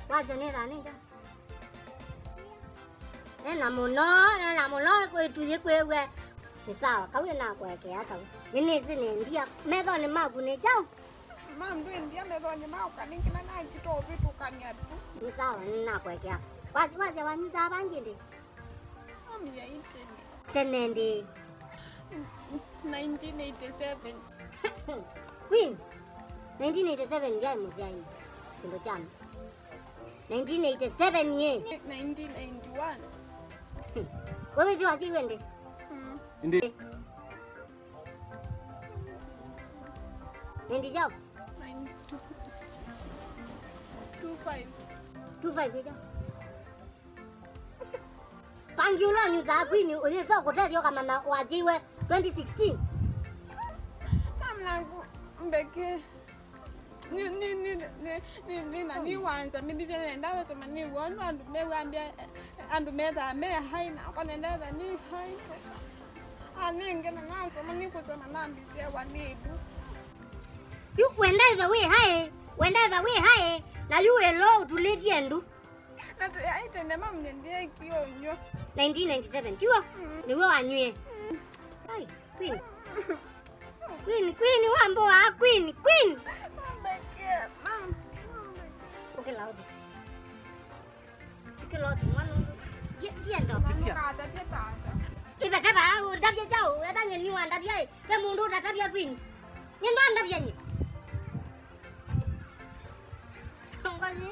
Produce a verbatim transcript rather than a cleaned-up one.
Wasya nĩ thaa nĩ kyaũ? Nena mũno, nena mũno, kwĩtuyĩ kwĩw'e. Nĩ sawa, kau nĩnakũekea kau. Nĩnĩsĩ nĩ ndia. Methonĩ maku nĩ kyaũ? Ma'am, ndwĩ ndia methonĩ makwa, nĩ kĩla nakita ũvĩtũkany'a tu. Nĩ sawa, nĩnakũekea. Wasya, wasya wanyusaa vangi ndĩ? Ma'am, yaitene. Tene ndĩ? Nineteen eighty-seven. Queen, nineteen eighty-seven ndyaĩ mũsyaĩi kĩndũ kya nineteen eighty-seven yĩ. Nineteen ninety-one. We wĩsĩ wasyiwe ndĩ? Mm. Ĩndĩ. Nĩndĩ kyaũ? Nine. Two five. Two five nĩ kyaũ? Vangi ũla ũnyusaa Queen ũyĩsa kũtethya ũkamanya wasyiwe twenty sixteen. Namnaku mbeke. Ni, ni, ni, ni, ni, ni, na nĩ wanza, mĩthĩsya nenda wesoma nĩ w'o, andũ andũ mewambia, andũ methaa me hai, nakwa nenda etha nĩ hai. Anenge na nasoma, nĩkũsoma nambĩsya wa nĩvu. Yu wenda etha wĩ hai, wenda etha wĩ hai, na yu ĩlo ũtulĩtye ndu. Na tũyaĩ tene, ma'am, nĩndĩekie ũnywa. Nineteen ninety-seven, tiw'o? Mm. Nĩw'o wanywie? Mm. Ai, Queen. Queen, Queen, wambũaa, Queen, Queen. Mambeke, ma'am, mambeke. Ũkĩla ũthĩ. Ũkĩla ũthĩ, mwana ũyũ. Ndie-, ndienda. Mama, ndavya tata. Ĩvete vaa, ũndavye kyaũ, wetha nyeni wandavya, ĩ. Ve mũndũ ũtatavya Queen. Nyie ndandavya nyie. Ngozi.